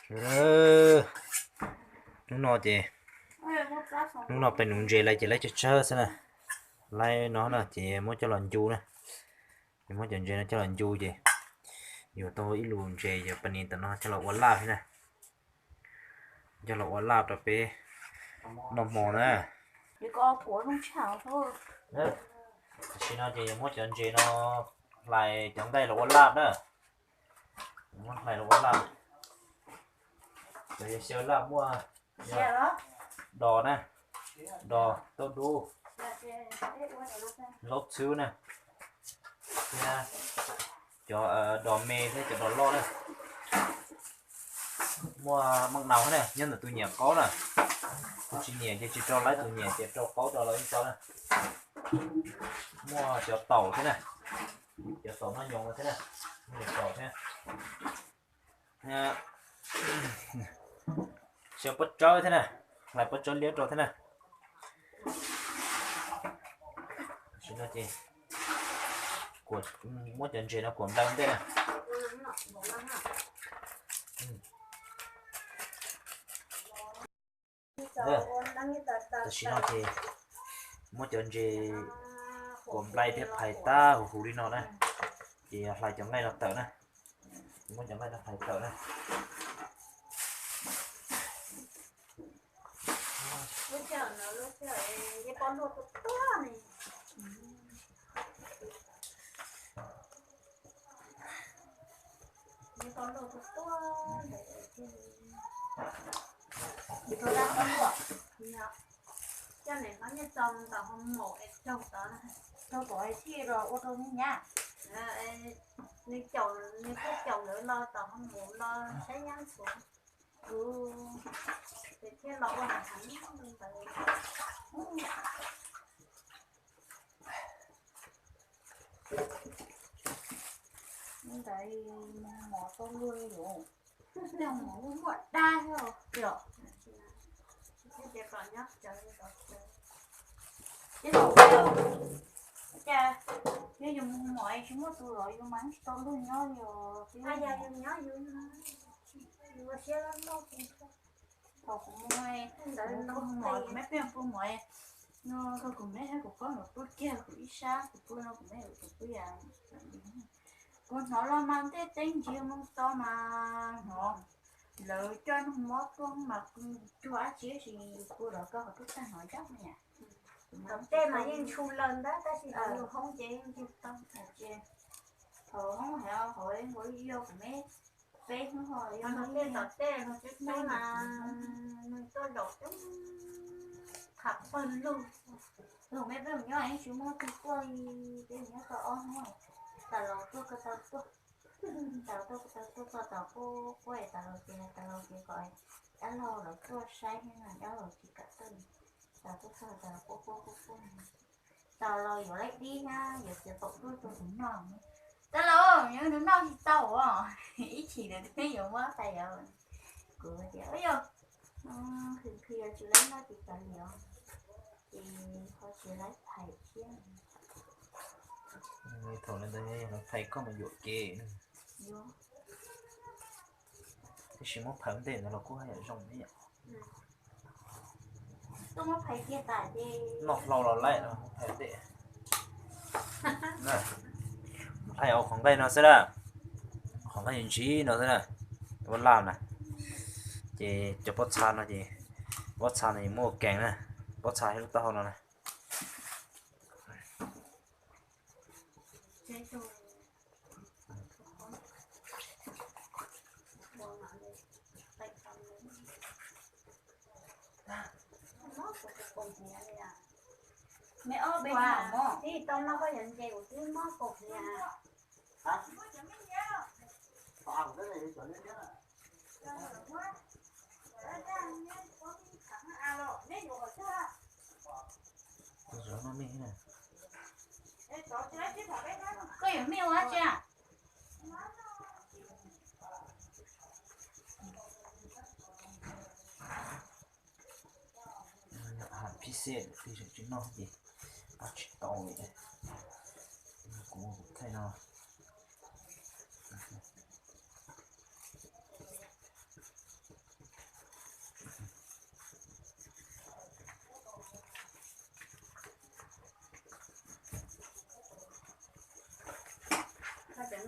Hnub no ces, hnub no pem nuv ntses lawm ces laib tsawg tsawg xwb na. Laib no na ces muab coj los ncu na. Ces muab cov ntses no coj los ncu ces yuav tau ib lub ntses yog pas nis ntawm no coj los ua laj thiab na. Coj los ua laj rau peb noj hmo na. Tam sim no ces yuav muab cov ntses no hlais cov nqaij los ua laj na. Muab hlais los ua laj. Cov yog xyaw laj muaj dos na, dos tauj dub, laub txhwb na, thiab cov dos me thiab cov dos loj na. Muaj maj nau thiab na, nyob ntawm tus nyiam qaub na. Tus tsis nyiam ces tsis rau, laib tus nyiam ces rau qaub rau los yeej tau na. Muaj cov taum thiab na, cov taum noj nyoos no thiab na, muaj cov taum thiab. Xyaw pob tsawb thiab na, hlais pob tsawb liab rau thiab na. Tam sim no ces muab cov ntses no kuam nplai ua ntej na. Tam sim no ces muab cov ntses kuam nplai thiab phais tag huv huv li no na, ces hlais cov nqaij no tawm na. Muab cov nqaij no phais tawm na. Coj niam hlob nyiaj txos mus tom hoo maum es raug tod, raug tod thiaj los ua rau nyiaj nyab. Nws caum, nws thiaj caum lawv los tom hoo maum los saib nyab ntxuav. Kuv ces thiaj los ua heev heev li ntawd. Li ntawd mus mov tau luag li los. Cog mov muaj dab thiab os. Ces thaum cas yog yus mus mov tsis muaj tus los yus mas tsis tau luag nyob li os. Yus nyob yus, yus ua siab loj loj. Thaum kuv mus, kuv mus mov, kuv meb pheej pw mov no, kuv meb thiab kuv pab mus pw kiag kuv ib sab, kuv pw no kuv meb kuv pw yam. Kuv hnov los mas tej teeb ntsis mus txog mas hnov lawv coj noog mob tuaj mas kuv cuag dab tsi sis kuv los koj qhov twb tag hnov ncaj me. Tom tej mas yeej ntshua lawm ntag tab sis yus hoob ces yeej ntshua tau. Thaum hoob hauv hauv nkaus yog kuv meb peb hnub ho yog tom tej los coob coob mas nws tuaj zaum coob qham pawg lug. Tus meb peb mus nyob yeej tsis muaj tus tuaj li, peb mus nyob tau ob hnub, tas los tuaj ko taw tuaj, tas los tuaj ko taw tuaj txog tom quab quab tas los ces tas los ces kom dab laug lawv tuaj saib thiab no dab laug tsis kam tuaj. Tas tuaj txog tas los quab quab quab quab, tas los yuav laib dib thiab yuav txiav qaum tuaj rau tus noj. Tas los yuav tus noj tsis tau os, ib chim ntawd twb yuav muab tas yuav. Kuv tias ua yog, hwm hwm yog tsis laib noj ces tas li os, ces ho tsis laib phais thiab. Thaum ntawd lawv phais koj mus yuam kev. Tab sis muab phais ntej ntawd los kuj haj yam zoo ib yam. Tuaj muab phais kiag tas ces noj hlau los laib no muab phais ntej. Phais qhov nqaij no xwb na, qhov nqaij ntsis no xwb na, ua laj na. Ces cov pob txha no ces, pob txha no ces muab ua kees na, pob txha thiab lub taub hau no na. Me ob peb hmo. Tib tau no koj yuav ntses kuv twb mob kaum hniav. Koj yuav mij ua tsi? Ham phij xej tej zaum tsis noj ces pab tsis tau li. Kuv thaij no.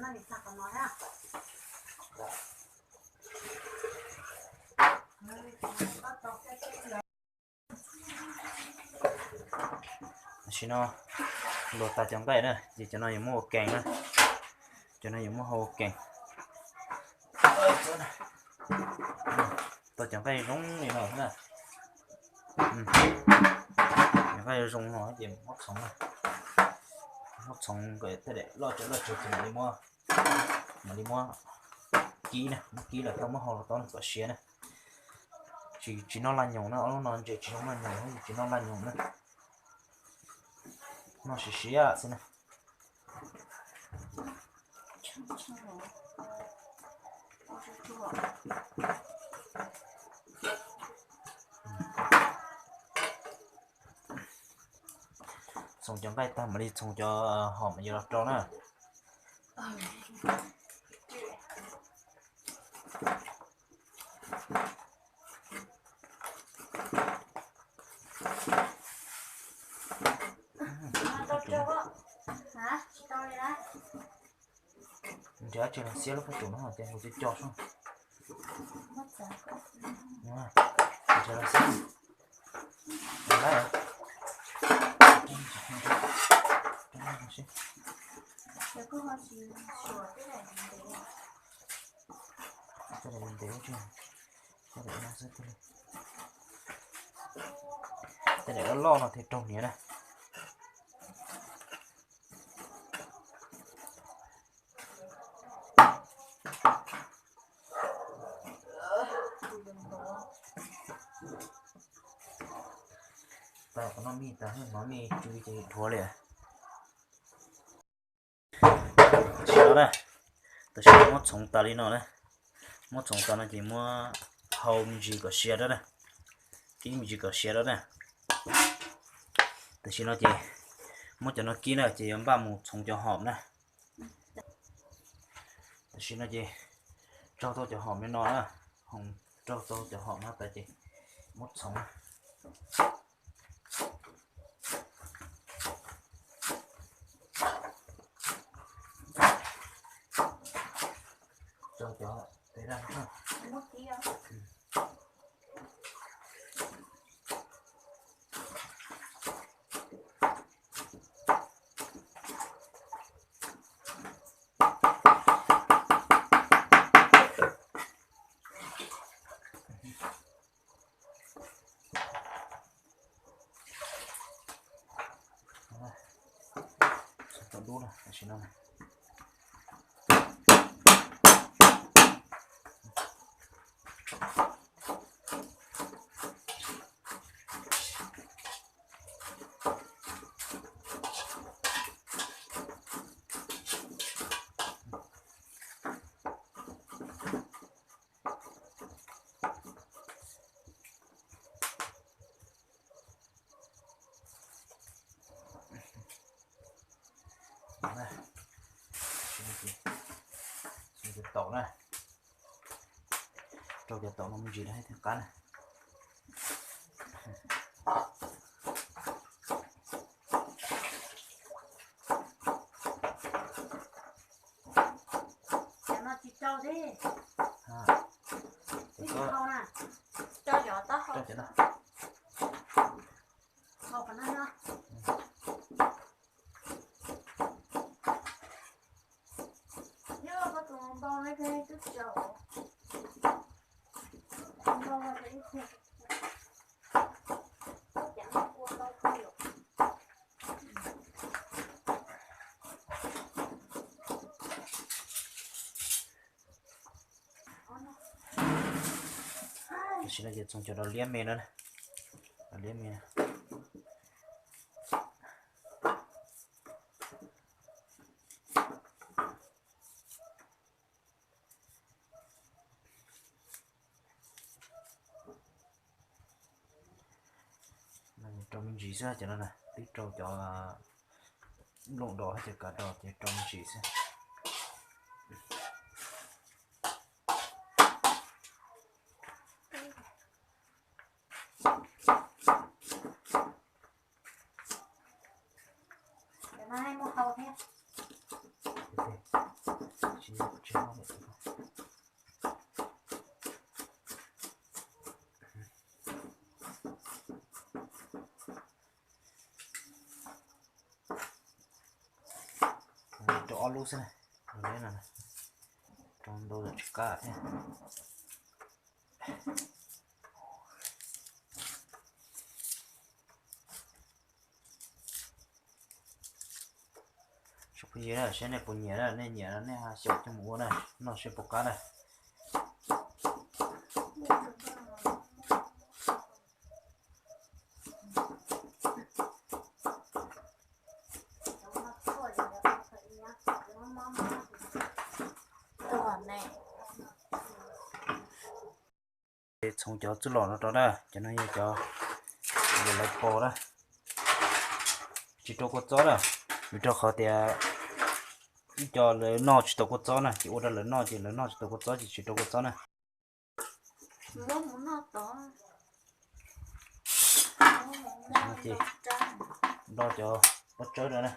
Tam sim no luag tas cov nqaij na, ces cov no yuav muab ua kees na, cov no yuav muab hau ua kees. Tau cov nqaij zoo li no na, cov nqaij zoo no ces muab txhoov na, muab txhoov kom tej daim loj tsawv loj tsawv ces mam li muab, mam li muab kib na, muab kib los tau muab hau los tau kom siav na. Tsis, tsis noj laj nyoos na, ob lub no ntses tsis zoo laj nyoos, tsis noj laj nyoos na, noj siav siav xwb na. Txhoov cov nqaij tag mam li txhoov cov hom yuav los rau na. Nrhiav tsis los xiab lub pob tsuas no ces kuv coj coj soj. Nrhiav los xiab. Tej daim loj loj no thiaj raug niam na. Tau qhov no mij tas, hnub no mij tsw ces dhuav li. Tam sim no na, tam sim no muab txhoov tas li no na, muab txhoov tas no ces muab hau me ntsis kom siav rau na, kib me ntsis kom siav rau na. Tam sim no ces muab cov no kib na ces yuav npaj mus txhoov cov hom na. Tam sim no ces raug tau cov hom li no na, raug tau cov hom no tas ces muab txhoov na. Rau cov tes daj no. Tau dub na, tam sim no. Cov taum na, rau cov taum no me ntsis thiaj qab na. Cov no tsis rau thiab. Tsis rau na. Rau cov taub hau. Hau qhov no no. Yog koj tus ntau ne, twb tsaus. Ntau no ib tug. Cov no ua tau kawg yom. Tam sim no ces txhoov cov daus liab me no, daus liab me. Rau me ntsis xwb cov no na, twb rau cov nplooj dos thiab cov kav dos ces rau me ntsis xwb. Cov no muaj hau thiab. Rau ob lub xwb na. Rau ntau tsis qab thiab. Tsoom phooj ywg na, saib nej puas nyiam na, nej nyiam no nej ho xyaum coj mus ua na, noj seb puas qab na. Txhoov cov txuj lom no rau na, cov no yog cov lawv pos na, tsis rau kua txob na, vim rau qhov tias ib co lawv noj tsis tau kua txob na, ces ua rau lawv noj ces lawv noj tsis tau kua txob ces tsis rau kua txob na. Ces nrog cov pob tsawb no na.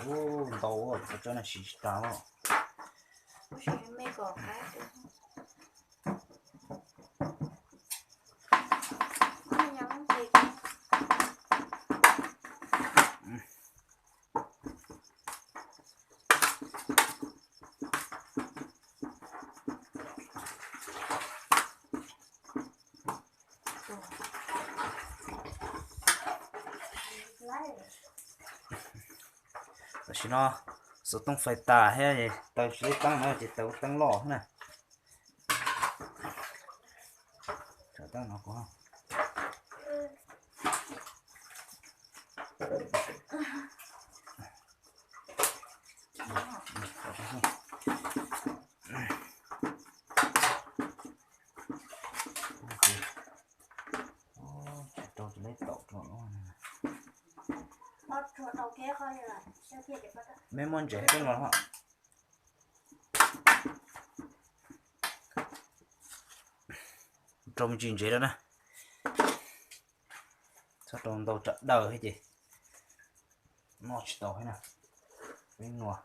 Ub, ntau, pob tsawb no siv tsis tas os. Tam sim no xov tooj fais tas thiab, taws tsis lub teeb na ces taws teeb loj na. Meb muab ntsev peb no. Rau me ntsis ntsev rau na. Txhob rau ntau tsam daws thiab ces noj tsis tau thiab na. Peb nua.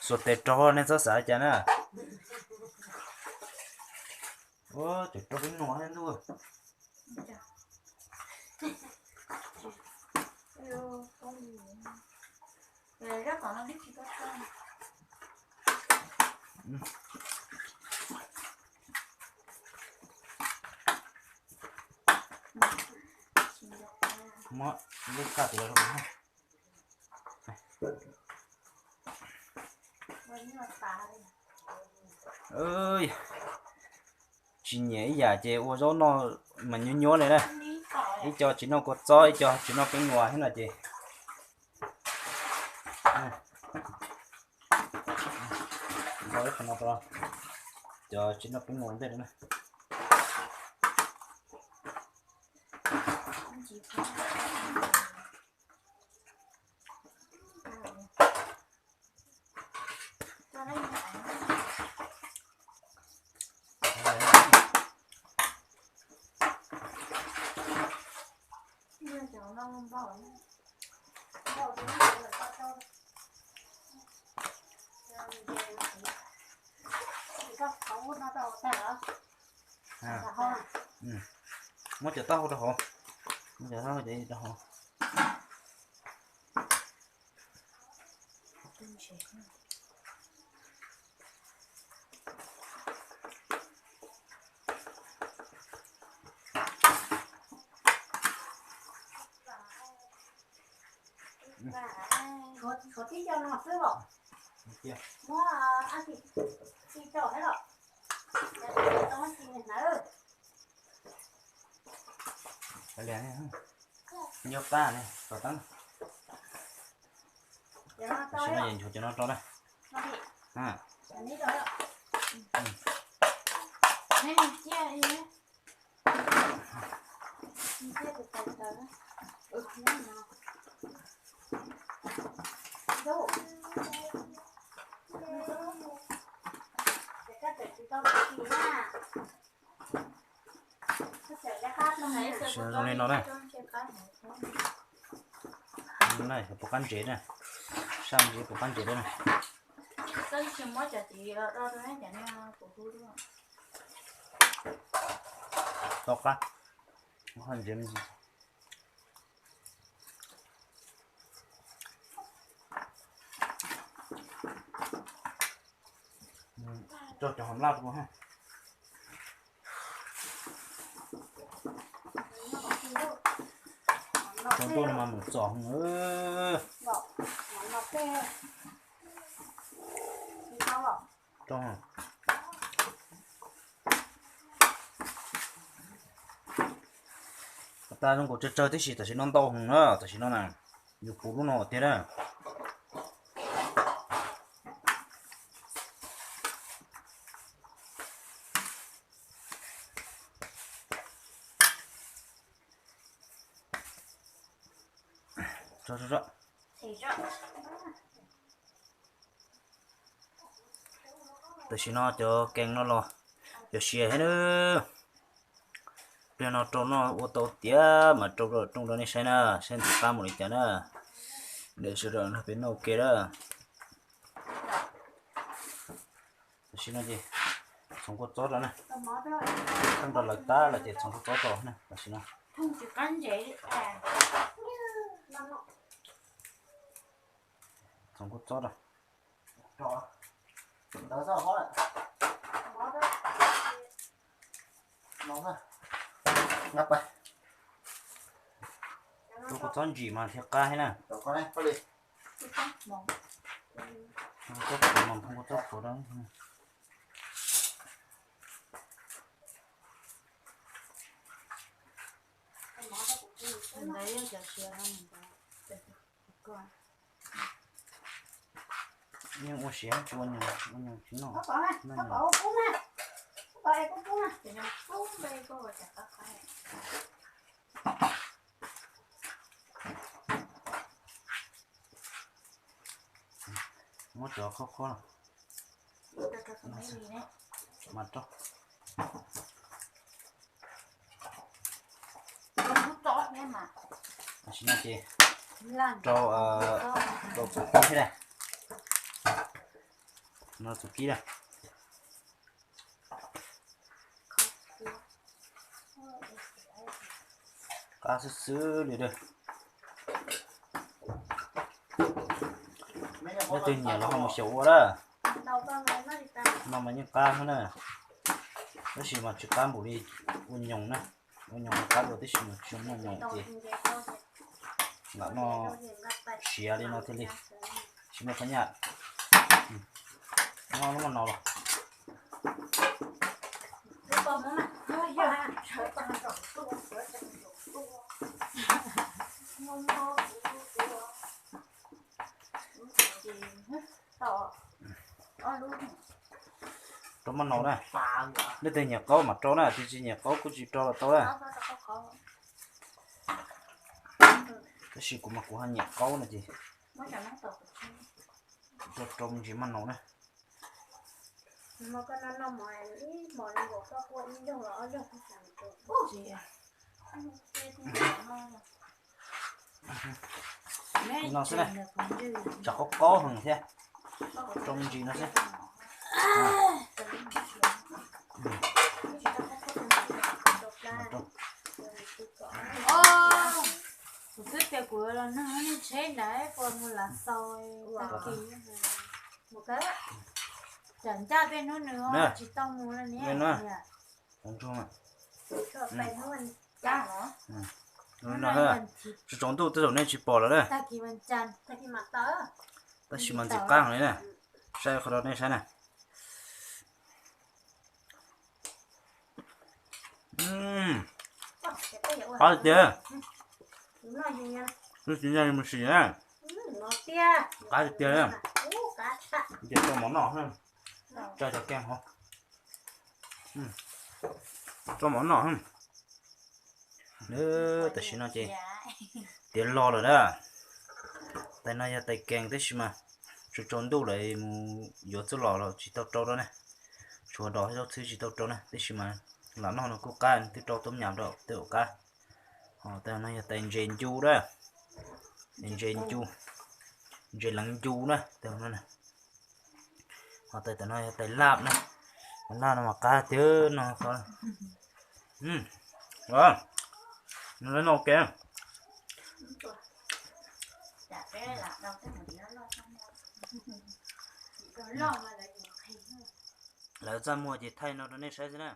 Xuas tes rau nej txhob xav li cas na. Ua, tseem rau peb nua thiab ntuj. Muab lub kaj tis los rau kuv. Tsis nyiam ib yam ces ua zaub noj mas nyuab nyuab li na. Ib co tsis noj kua txob, ib co tsis noj peb nua thiab no ces. Nrau ib qho no rau cov tsis noj peb nua ntej no na. Muab cov taub hau rau hauv, muab cov taub hau ces rau hauv. Tshuav tib co no xwb los? Muab ab tsi tso thiab los? Tau ab tsi hnawv. Nyob qab ne, kom teeb. Tam sim no yus nchuav cov no rau na. Zoo li no na. Puas qab ntsev na. Sab ntsev puas qab ntsev na. Tsis muab cov tiv los do rau cov no kuv hu. tau qab. Ho ntsev me ntsis. Tso cov hom laj rau ha. Tsaus ntuj no mas mus txom heev. Tas zoo nkaus tsawg tsawg tib si, tam sim no ntau heev na, tam sim no na, yus puv lub no tiag na. Tam sim no cov kees no los cov siav thiab na. Pliag no rau noj ua tau tiav mas rau rooj rau nej saib na, saib ntxim qab mus li cas na. Ntawm sawv daws nrog peb noj ua ke na. Tam sim no ces txhoov kua txob rau na. Thaij nrog lawv tab lawm ces txhoov kua txob rau na tam sim no. Txhoov kua txob rau. Txhoov kua txob ntsim mas thiaj qab thiab na. Txhoov kua txob qhuav rau. Yeej ua siav tsis ua nyoos, ua nyoos tsis noj. Muab cov qhuav qhuav mas rau. Tam sim no ces rau, rau txuv kib na. No txuv kib na. Qab xwb xwb li. Leej twg nyiam los ho mus xyaum ua lawm. No mas yeej qab thiab na, tab sis mas tsis qab npaum li ua nyoos na. Ua nyoos qab dua tib si mas tsis muaj nyoos ces lam noj siav li no thiaj li tsis muaj phab nyaj. Noj lub no los. Rau maj no na, leej twg nyiam qaub mas rau na, tus tsis nyiam qaub kuj tsis rau los tau na. Tab sis kuv mas kuv ho nyiam qaub no ces rau rau me ntsis maj no na. No xwb na, tsam qaub qaub heev thiab. Rau me ntsis no xwb. Kuv twb tias kuv los nug nej tsheb ntawd puas mus lav xaus tag kis. Tsam ncaj tej hnub nws tsis tau mus lawm ne. Tsaus ntuj tej zaum nej tsis pom lawm na. Tab sis mas ntxim qab heev li na. Saib qhov rau nej saib na. Qab tiag. Wb tsis nyob mus sim na. Qab tiag tiag. Ces tso mov noj, tso cov keeg hov. Tso mov noj. Tam sim no ces tiav los lawm na. Tais no yog tais keeg tab sis mas tsaus tsaus ntuj lawm mus yuav txuj los los tsis tau rau rau na. Tshuav dos zaub txhwb tsis tau rau na, tab sis mas lam noj no kuj qab, twb rau tub nyam rau tej ua qab. Ho tais no yog tais ntses ncu na, tais ntses ncu, ntses leev ncu na tais no. Ho tais tam no yog tais laj na, tais laj no mas qab tiag no. Ua, nws no ke. Lawv txaj muag ces thaij no rau nej saib xwb na.